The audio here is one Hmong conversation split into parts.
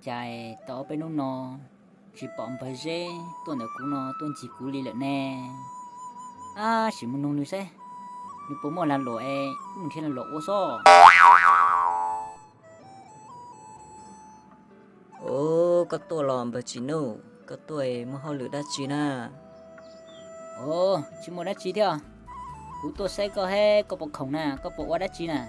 Cas tau ob peb hnub no tsis pom npawg Zeb tuaj ntawm kuv no tuaj ncig kuv li lawm ne? Ab, sim mus nug nws seb nws puas muaj lag luam es wb mus nrhiav lag luam ua xwb. Os, koj tuaj los npawg Tsim Nuj, koj tuaj muaj hauj lwm dab tsi na? Os, tsis muaj dab tsi thiab. Kuv tuaj saib koj seb koj puas khoom na, koj puas ua dab tsi na,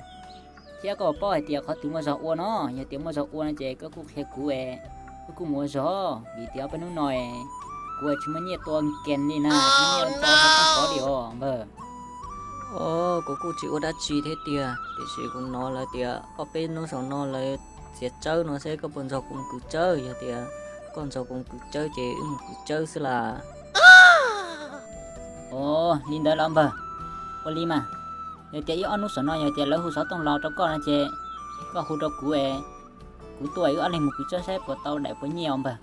thiab koj puas paub hais tias qhov twg muaj zog ua no? Yog tias muaj zog ua no ces koj kuj qhia kuv es wb kuj mus ua zog, vim tias ob peb hnub no kuv tsis muaj nyiaj tua nkees li na, tsis muaj nyiaj tua qhov toj kov li os npawg. Os, kuv kuj tsis ua dab tsi thiab tiag, tiam sis kuv hnov lawv tias ob peb hnub saum no lawv txiav tsawb no seb koj puas nrog kuv mus kwv tsawb. Yog tias koj nrog kuv mus kwv tsawb ces wb mus kwv tsawb xwb las. Os, li ntawd los npawg, ua li mas, yog tias ib ob hnub saum no yog tias lawv hu xov tooj los rau koj no ces koj hu rau kuv es kuv tuaj wb ob leeg mus kwv tsawb seb puas tau daim puas nyiaj os npawg.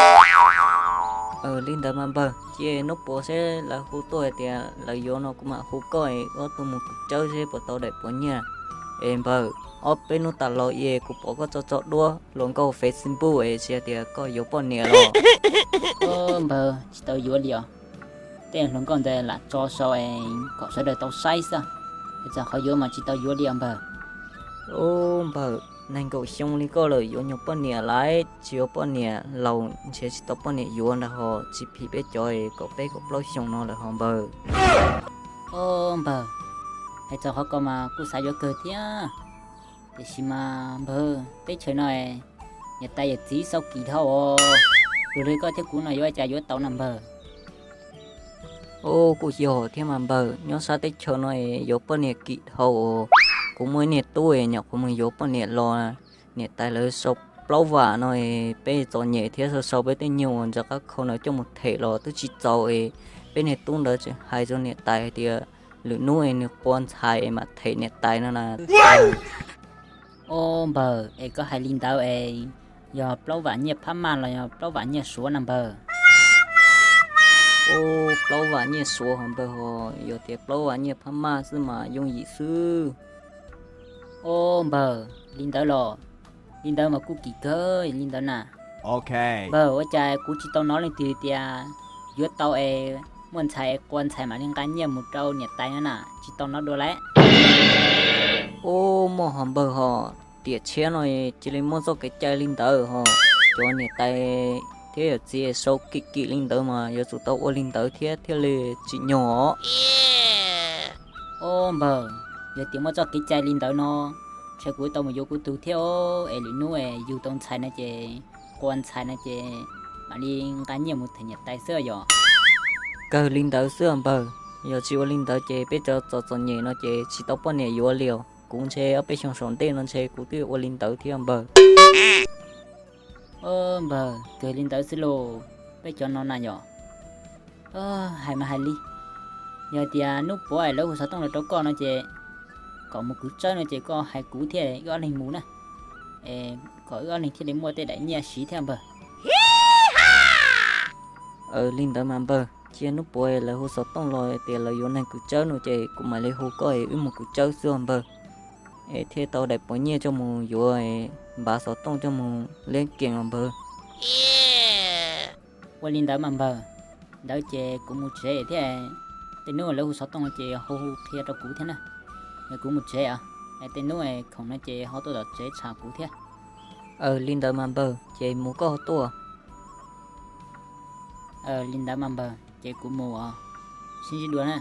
Li ntawd mas npawg, cia hnub puav seb lawv hu tuaj hais tias lawv yuav no kuv mam hu koj es wb ob tug mus kwv tsawb seb puas tau daim puas nyiaj. Es npawg, ob peb hnub tas los es kuv pom koj tso tso duab hluas nkauj Facebook es tsis hais tias koj yuav poj niam los? Npawg, tsis tau yuav li os. Tej hluas nkauj ntawd lam tso sau es kom sawv daws tau saib xwb, es txog qhov yuav mas tsis tau yuav li os npawg. Ub npawg, nees nkaum xyoo li koj lawm yuav nyuag poj niam lawm, tsis yuav poj niam laus ntshe tsis tau poj niam yuav ntag ho, tsis phim peb cov kaum peb kaum plaub xyoo no lawm ho npawg. Ub npawg, hais txog qhov ko mas kuj xav yuav kawg thiab, tiam sis mas npawg, teb chaws no niam tais yawm txiv xau kim dhau os, luag li koj thiab kuv no yuav ua cas yuav tau na npawg. Ub, kuj yog thiab mas npawg, nyob sab teb chaws no yuav poj niam kim dhau os. Kuv muaj ib niag tub es nyuam qhuav mus yuav poj niam los, niam tais lawv sau plaub vam no es peb txom nyem thiab, sau sau peb tej nyuag uas ntawm qab khau ntawd coj mus them los twb tsis txaus es peb niag tub ntawd tseem hais rau niam tais hais tias lwm hnub es nws qua ntxhais es mam them niam tais no na. Ub npawg, es koj hais li ntawd es yog plaub vam nyiaj phab maj los yog plaub vam nyiaj suav na npawg? Ub, plaub vam nyiaj suav ho npawg ho, yog tias plaub vam nyiaj phab maj xwb mas yooj yim xwb. Ub npawg, li ntawd los? Li ntawd mas kuj kim kawg li ntawd na. Npawg, ua cas kuv tsis tau hnov leej twg tias yuav tau es muaj ntxhais es qua ntxhais mam li nqa nyiaj mus rau niam tais no na, tsis tau hnov dua lawm. Ub, muaj ho npawg ho, tiam tshiab no cia li muaj txoj kev cai li ntawd ho. Cov niam tais thiab yawm txiv sau kim kim li ntawd mas yuav tsum tau ua li ntawd thiab thiaj li tsim nyog os. Ub npawg, yog tias muaj txoj kev cai li ntawd no, ntshe kuv tau mus yuav kuv tug thiab os, es lwm hnub es yug tau ntxhais no ces qua ntxhais no ces mam li nqa nyiaj mus them niam tais xwb yom. Kawg li ntawd xwb npawg, yog tsis ua li ntawd ces peb cov txom txom nyem no ces tsis tau poj niam yuav li os. Kuv ntshe ob peb xyoos saum ntej no ntshe kuv twb ua li ntawd thiab npawg. Npawg, kawg li ntawd xwb lauj, peb cov no na yom. Hais mas hais li, yog tias hnub puav es lawv hu xov tooj los rau koj no ces kom mus kwv tsawb no ces koj hais kuv thiab wb ob leeg mus na, es kom wb ob leeg thiaj li muaj tej daim nyiaj siv thiab npawg. Li ntawd mas npawg, cia hnub puav lawv hu xov tooj los tias lawv yuav neeg kwv tsawb no ces kuv mam li hu koj es wb mus kwv tsawb xwb os npawg. Es thiaj tau daim puav nyiaj coj mus yuav, npav xov tooj coj mus liab kees os npawg. Ua li ntawd mas npawg, ntawd ces kuv mus tsev thiab, tej hnub lawv hu xov tooj ces ho hu qhia rau kuv thiab na. Es kuv mus tsev os, es tej hnub khoom no ces ho tuaj tom tsev tsham kuv thiab. Li ntawd mas npawg, ces mus koj ho tuaj. Li ntawd mas npawg, ces kuv mus os, sib ntsib dua na.